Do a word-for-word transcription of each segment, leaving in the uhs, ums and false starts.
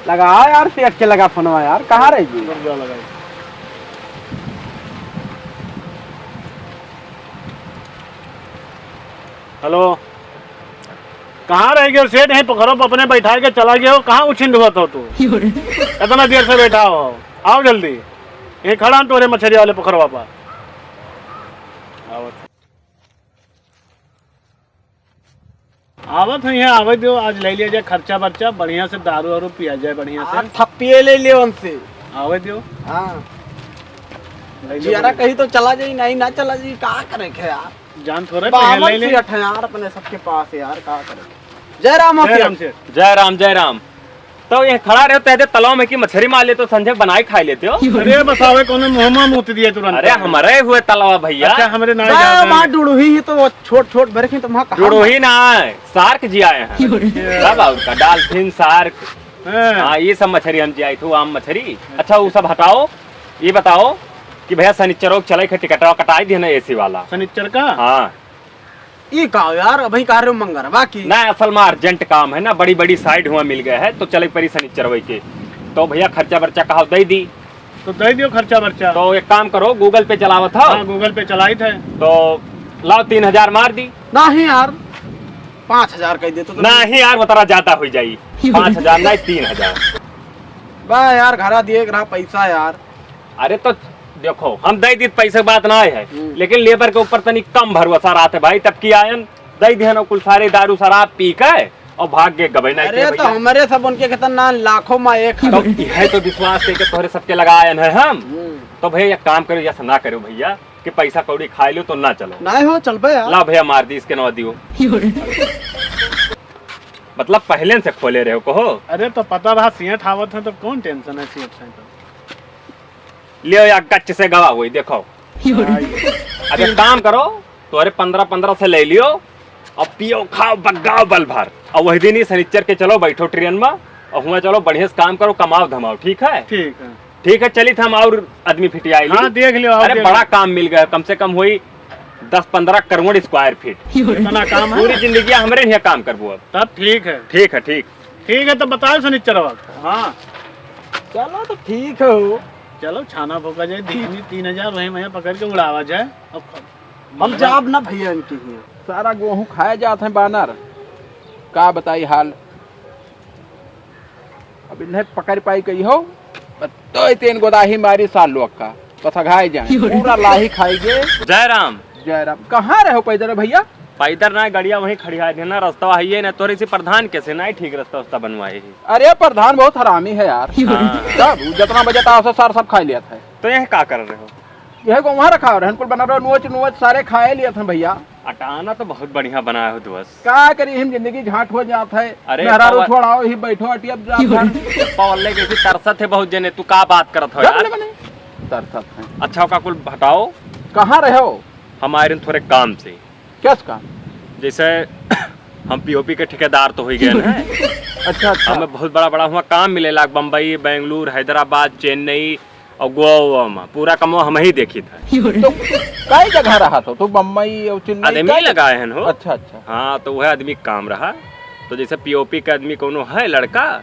लगा यार, सेठ के लगा फोनवा यार, कहाँ रह गई? लगा, लगा। हेलो, कहाँ रह गयो सेठ? यहीं पोखरवा पर अपने बैठा के चला गयो, कहाँ उछिंद हुआ था तू? इतना देर से बैठा हो, आओ जल्दी, यहीं खड़ा हम तोरे मछरी वाले पोखरवा पर। आवत है यहाँ, आवे दो, आज ले लिया जाए खर्चा बर्चा, बढ़िया से दारू वारू पिया जाए बढ़िया से। आ, थप्पिए ले लियो उनसे। आवे दो। हाँ। ले लो जियारा भाई। कहीं तो चला जाई, नहीं ना चला जाई, का करे के यार? जान थोड़े बामन पहले ले। सेठ है यार, अपने सबके पास यार, का करे? जय राम हो जय सेठ। राम सेठ। जय राम, जय राम। तो ये खड़ा रहे तो तलाव में की मछरी मार लेते हो, संझे बनाए खाए लेते हो। अरे बतावे कौन मुँह में मूत दिए तुरंत। अरे हमारे हुए तलाव भैया। अच्छा, हमरे ना बा, याद है। वहाँ डुड़ुही ही तो वो छोट छोट बरखी तो वहाँ कहाँ डुड़ुही ना है, शार्क जी आए हैं। अच्छा। तब और का, dolphin, शार्क। हाँ। हाँ, ये सब मछरी हम जी आई थी, आम मछरी। अच्छा, वो सब हटाओ, ये बताओ कि भैया सनिचरों के चले के टिकटवा कटाई दिया ना एसी वाला। सनिचर का? हाँ। ई का हो यार, अभी कह रहे हो मंगरवा की? ना, असल में urgent काम है ना, बड़ी बड़ी site हुआ मिल गए है, तो चले परी सनिचरवे के। तो भैया खर्चा बर्चा कहा दे दी। तो दे दियो खर्चा बर्चा। तो एक काम करो, Google Pay चलावत हो। हाँ, Google Pay चलाइत है। तो लाओ तीन हजार मार दी। नहीं यार, पाँच हजार कह दे तो। नहीं यार, वो तरह ज्यादा हो जाई। पाँच हजार नहीं, तीन हजार। बा यार, घरा दिए के रहा पैसा यार। अरे तो देखो, हम दे दी पैसे, बात ना है, हम्म। लेकिन लेबर के ऊपर तनी कम भरोसा रहत है भाई। तब की आयन दे दिहन और कुल सारे दारू शराब पी के और भाग गए गबे ना अरे के तो भैया। हमारे सब उनके खतरनाक लाखों में एक है। तो यह तो विश्वास है कि तोहरे सबके लगा आयन है हम। हम्म। तो भैया एक काम करो, ऐसा ना करो भैया कि पैसा कौड़ी खाए लो तो ना चलो। नहीं हो, चल बे यार। ला भैया मार दी इसके नवा दियो। मतलब पहले से खोले रहे हो कहो। अरे तो पता रहा सेठ आवत है तो कौन tension है सेठ है तो। लियो या गच्च से गवा हुई, देखो। अब एक काम करो, तोरे पन्द्रह पन्द्रह से ले लियो, अब पियो, खाओ, बग्गाओ बल भर, और वही दिन ही सनिचर के चलो, बैठो train में, और हुआ चलो, बढ़िया से काम करो, कमाओ धमाओ, ठीक है? ठीक है। ठीक है, चलित हम और आदमी फिटियाई ली। हाँ, देख लियो, और अरे, देख बड़ा लियो। काम मिल गया, कम से कम हुई दस पन्द्रह करोड़ square feet। इतना काम है? पूरी जिंदगी हमरे यहाँ काम करबो अब। तब ठीक है। ठीक है, ठीक। ठीक है, तो बताओ सनिचरवा। हाँ। चलो, तो ठीक है हो। चलो, छाना फोका जाए, तीन, तीन हजार वहीं, वहीं पकड़ के उड़ावा जाए। अब हम जाब ना भैया इनके हियाँ। सारा गेहूँ खाए जात हैं बानर, का बताई हाल। अब इन्हें पकड़ पाई कही हो, तो तीन गोदाही मारी साल लोग का, बस अघाए जाए, पूरा लाही खाई गे। जय राम। जय राम। कहाँ रहे हो पैदल भैया? पैदल ना, गड़िया वहीं खड़ी है ना, रास्ता है ये ना, तोरे से प्रधान कैसे ना ठीक रास्ता उस्ता बनवाए है। अरे प्रधान बहुत हरामी है यार। हाँ। तब उ जितना बजे था, सार सब खा लिया था। तो यह का कर रहे हो? यह को वहाँ रखा रहन कुल बना रहो, नोच नोच सारे खाए लिया था भैया। अटाना तो बहुत बढ़िया बनाए हो दोस्त। का करी, हम जिंदगी झाट हो जात है। अरे मेहरारू पवन छोड़ाओ, ही बैठो अटियब जात है। पवन ले कैसे तरसत है बहुत जने, तू का बात करत हो जब यार? ले मने तरसत है। अच्छा, का कुल हटाओ। कहाँ रहे हो? हम आए रहे थोड़े काम से। कैस काम? जैसे हम पीओपी के ठेकेदार तो हो ही गए हैं। अच्छा, अच्छा। हमें बहुत बड़ा बड़ा हुआ काम मिलेला, बम्बई, बेंगलुरु, हैदराबाद, चेन्नई और गोवा, वोवा में। पूरा कमवा हम ही देखी था। तो कई जगह रहा तो, तो बम्बई और चेन्नई आदमी कई लगाए हैं हो। अच्छा, अच्छा। हाँ, तो वह आदमी काम रहा। तो जैसे पीओपी के आदमी कोनो है लड़का,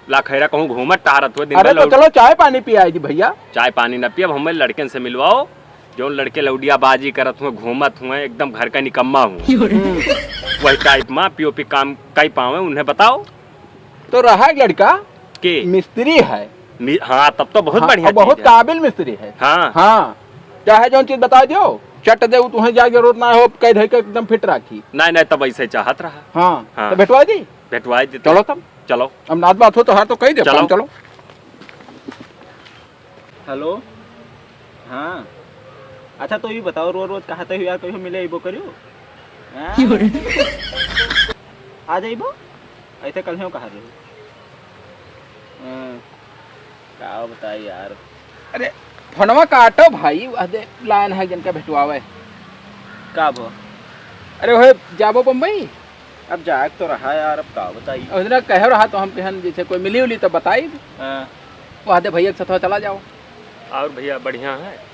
लाखैरा कहूँ घूमत टहरत हुए दिन अरे भर तो लौट- चलो चाय पानी पियाई दी भैया। चाय पानी ना पियब, हमें लड़कन से मिलवाओ, जौन लड़के लौडिया बाजी करत हुए, घूमत हुए, एकदम घर का निकम्मा हुए। हम्म। वही type में पीओपी काम कई पावे, उन्हें बताओ। तो रहा एक लड़का के? मिस्त्री है। मि-, हाँ, तब तो बहुत हाँ, बढ़िया और बहुत चीज है। काबिल मिस्त्री है। हाँ। हाँ, चाहे जौन चीज बता दियो, चट दे, उ तुम्हें जाए जरूरत ना हो, कह धर के एकदम fit राखी। नहीं, नहीं, तब ऐसे चाहत रहा। हाँ, हाँ। तो भेटवा दी। भेटवाई देते। चलो तब। चलो। अब नात बात हो तो हार तो कही दे, चलो। चलो। हेलो, हाँ। अच्छा, तो ये बताओ, रोज रोज कहाँ तक यार, कहीं मिले अइबो करियो? हाँ? आ जाइबो? ऐसे कल ही कहा रहे। हाँ, का बताई यार। अरे, फोनवा काटो भाई, वह दे लाइन है जिनका भेटवावे। का भो? अरे, ओहे जाबो बम्बई? अब जाए तो रहा यार, अब का बताई। उस दिन कहे रहा तो हम कहन जैसे कोई मिली उली तो बताई। हाँ। वह दे भैया के साथ चला जाओ। और भैया बढ़िया है?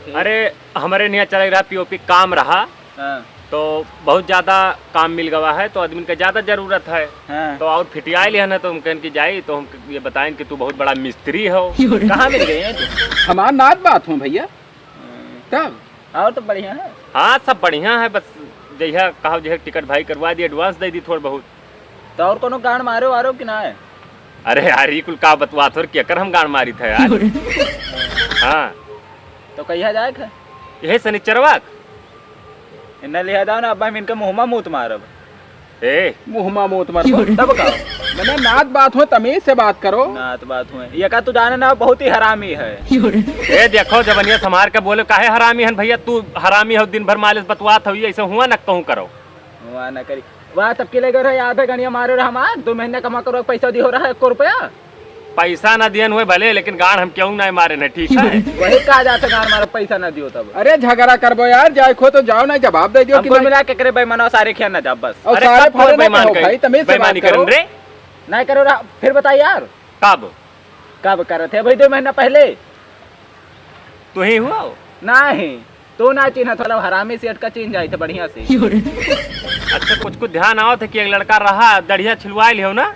ठीक। अरे, हमारे निया चले रहा पीओपी काम रहा। हाँ। तो बहुत ज्यादा काम मिल गवा है, तो आदमी का ज्यादा जरूरत है। हाँ। तो और फिटियाए लिहन है, तो हम कहन कि जाई, तो हम ये बताएन कि तू बहुत बड़ा मिस्त्री हो। कहाँ मिल गए हैं तू? हमार नात बात हो भइया। तब? और तो बढ़िया है। हाँ, सब बढ़िया है, बस जहिया कहा, जहिया टिकट भाई करवा दी, advance दे दी थोड़ बहुत। तो और कोनो गांड मारे वारो कि ना है? अरे यार, ई कुल का बतवात हो, केकर हम गांड मारी था यार? हाँ। तो कहिया जाए थे? यही शनिचरवा क। इन्हें लिहा जाओ ना, अब हम इनका मुँह मा मूत मारब। ए। मुँह मा मूत मारब। तब का? मने नात बात हो, तमीज से बात करो। नात बात हो। ये का तू जाने ना, बहुत ही हरामी है। ए, देखो, जबनिया संभार के बोले, काहे हरामी हन भइया? तू हरामी हो, दिन भर मालिश बतवात हो, ऐसे हुआ न कहूँ करो। हुआ न करी। वाह, तब के ले गए रहे, आधा गनिया मारे रहे हमार, दो महीने कमा करो, पैसा दियो रहा एको रुपया। पैसा ना दियन हुए भले, लेकिन गांड हम क्यों ना मारे न, ठीक है? वही कहा जाता, गांड मारो, पैसा ना दियो तब। अरे झगड़ा करबो यार, जाए खो तो जाओ ना, जवाब दे दियो हम कि कुल नहीं। मिला के करे बेईमानो सारे खिया ना जाब बस। और अरे सारे कब फरे ना बेईमान कहो कहे? भाई, तमीज से बेईमानी बात करो। करन रे? नहीं करो रहा, फिर बताइए यार। कब? कब करत है भाई, दो महीना पहले? तू ही हुआ हो? नहीं। तू ना चिन्हत होला, हरामी सेठ का चिन्ह जाइत है बढ़िया से। अच्छा, कुछ कुछ ध्यान आवत है कि एक लड़का रहा, दढ़िया छिलवाए लियो ना।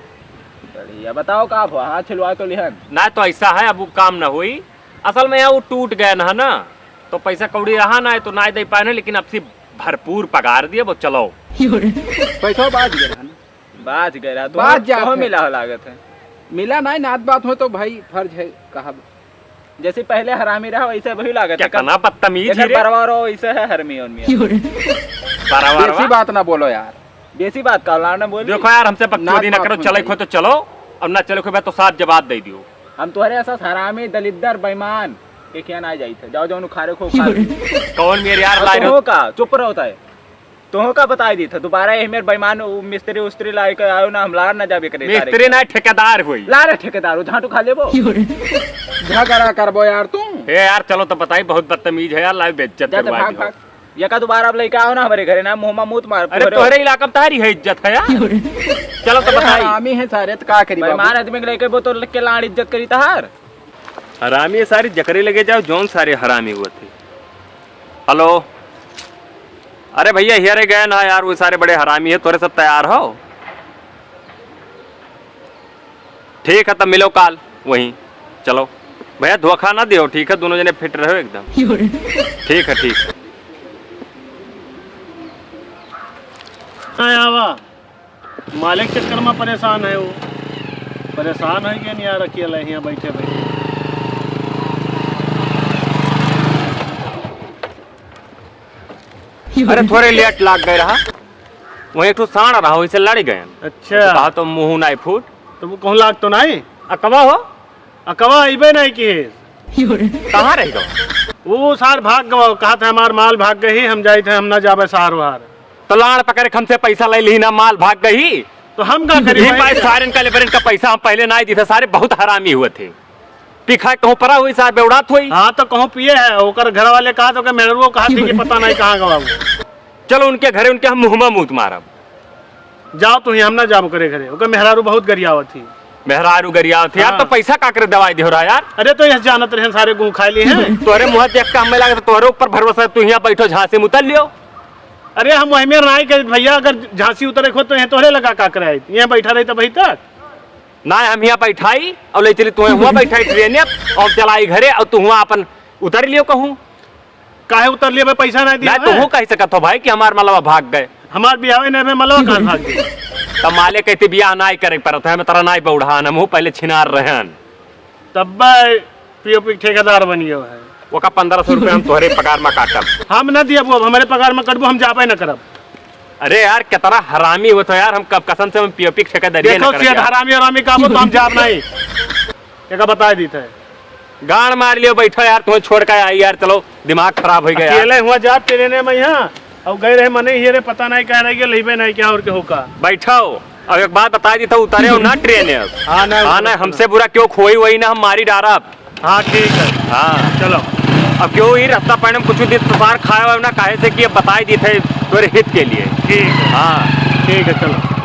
दढ़िया बताओ का भो, हाँ छिलवा तो लिहन। ना तो ऐसा है, अब वो काम ना होई। असल में यहाँ वो टूट गए ना, ना तो पैसा कौड़ी रहा ना, तो ना दे पाए ना, लेकिन अब से भरपूर पगार दिए, वो चलो। पैसा बाज गए रहा ना। बाज गए रहा, तो बाज जात कहाँ है। मिला हो लागत है? मिला ना, नात बात हो तो भाई फर्ज है कहा। जैसे पहले हरामी रहा, वैसे वही लागत है। कितना बदतमीज एकर है रे। बरवा रहो, वैसे है हरमी उर्मी। बरवा बेसी रहा। बात ना बोलो यार। बेसी बात का लाना बोल। देखो यार, हमसे बकचोदी ना ना बात करो, होनी चले खो चाहिए। तो चलो, अब ना चले खो भाई तो साफ जवाब दे दियो। हम तुम्हारे ऐसा हरामी, दलिद्दर, बेईमान के क्या ना जाइत है। जाओ, जाओ, उखाड़े खो खा लो। कौन मेरे यार अब लाए तुम रहो? हो का? चुप रहो ताए। तोहो का बताई दी था, दोबारा यही मेरे बेईमान उ मिस्त्री उस्त्री लाई के आयो ना, हम लार ना जाबे करे तारे मिस्त्री के। ना, ठेकेदार होई। ला रे ठेकेदार, वो झांटू खा लेबो। झगड़ा करबो यार तू। हे यार, चलो तो बताई, बहुत बदतमीज है यार, लाई बेइज्जत जा तो करवा भाग, दियो। भाग। ये का दोबारा अब लेके आओ ना हमारे घरे ना, मुँह मा मूत मार अरे तोहरे। तोहरे इलाका में तारी है इज्जत है यार। चलो तो ये बताई। हरामी है सारे, तो का करी बाबू? बेईमान आदमी के लेके वो तो के लाड़ इज्जत करी तहार। हरामी है सारी, जकरे लगे जाओ, जौन सारे हरामी हुआ थे। हेलो, अरे भइया, हियरे गए ना यार, वो सारे बड़े हरामी है, तोरे सब तैयार हो? ठीक है, तब मिलो काल वहीं, चलो। भइया, धोखा ना दियो, ठीक है, दोनों जने फिट रहो एकदम। ठीक है, ठीक है। हाँ, आवा। मालिक चक्कर मा परेशान है वो। परेशान है कि नहीं यार, अकेले हियाँ बैठे बैठे। अरे थोड़े लेट लाग गए रहा, वहीं एक ठो साँड़ रहा, वहीं से लड़ गए। अच्छा। तो कहा तो मुँह नाई फूट। तो वो कहूँ लाग तो नाई? अकवा हो? अकवा अइबे नहीं किहे। कहाँ रह गवा? वो सार भाग गवा, कहा था हमार माल भाग गई, हम जाइत है, हम ना जाबे सार वार। तो लाड़ पकड़ के हमसे पैसा ले ली ना, माल भाग गई। तो हम का करी ई भाई? भाई सारन का लेबर इनका पैसा हम पहले ना ही दी था, सारे बहुत हरामी हुए थे। पिखा कहूँ परा हुई सार बेउड़ात हुई। हाँ तो कहूँ पिए है, ओकर घर वाले कहा तो के मेहरुओ कहा थी कि पता नहीं कहाँ गवा वो। चलो उनके घरे, उनके हम मुँहमा मूत मारब। जाओ तू ही, हम ना जाबो करे घरे। ओकर मेहरारू बहुत गरियावत थी। मेहरारू गरियावत थी? यार, हाँ। तो पैसा का करे दवाई दे हो रहा यार? अरे, तो यह जानत रहे सारे गुह खाए लिए हैं। तोहरे मुँह देख के हमें लागत, तोहरे ऊपर भरोसा है, तू यहाँ बैठो, झांसी में उतर लियो। अरे, हम वही में नाई करित भइया, अगर झांसी उतरे खो तो यहाँ तोहरे लगा का करे, यहाँ बैठा रही तो वही तक। ना, हम यहाँ बैठाई और ले चली तुम्हें हुआ बैठाई ट्रेन में और चलाई घरे और तू हुआ अपन उतर लियो कहूँ। काहे उतर लिए भाई, पैसा नहीं दिया ना, है? तुहू कह सकत हो भाई कि हमार मलवा भाग गए। हमार बियाहे नहीं में मलवा कहाँ भाग गए? तब माले कहते बियाह नाई करे परत है, हम तरा नाई बौढ़ान, हम पहले छिनार रहन। तब भाई पीओपी के ठेकेदार बन गयो है। ओका पन्द्रह सौ रुपया हम तोहरे पगार में काटब। हम ना दियब, अब हमारे पगार में कटबो, हम जाबे ना करब। अरे यार, कितना हरामी होत हो यार, हम कब कसम से हम पीओपी के ठेकेदारी देखो, ना करब सेठ यार। हरामी, हरामी का तो हम जाब नहीं। एका बताए दी थे। गांड मार लियो, बैठो यार, तुम्हें छोड़ के आई यार, चलो, दिमाग खराब हो गया यार। अकेले हुआ जाब ट्रेने में यहाँ, और गए रहे मने ही रे, पता नहीं कह रहे कि लेबे नहीं क्या और के होका। बैठो, अब एक बात बता दी था, उतरे हो ना ट्रेन में अब। हाँ, ना, हाँ, उतरे ना, हो। हमसे बुरा क्यों खोई वही ना, हम मारी डारा अब। हाँ, ठीक है। हाँ। चलो। अब क्यों ही रास्ता पानी में कुछ दिन तो बाहर खाए हुआ ना, काहे से कि अब बताए दी थे तोरे हित के लिए। ठीक है। हाँ। ठीक है, चलो।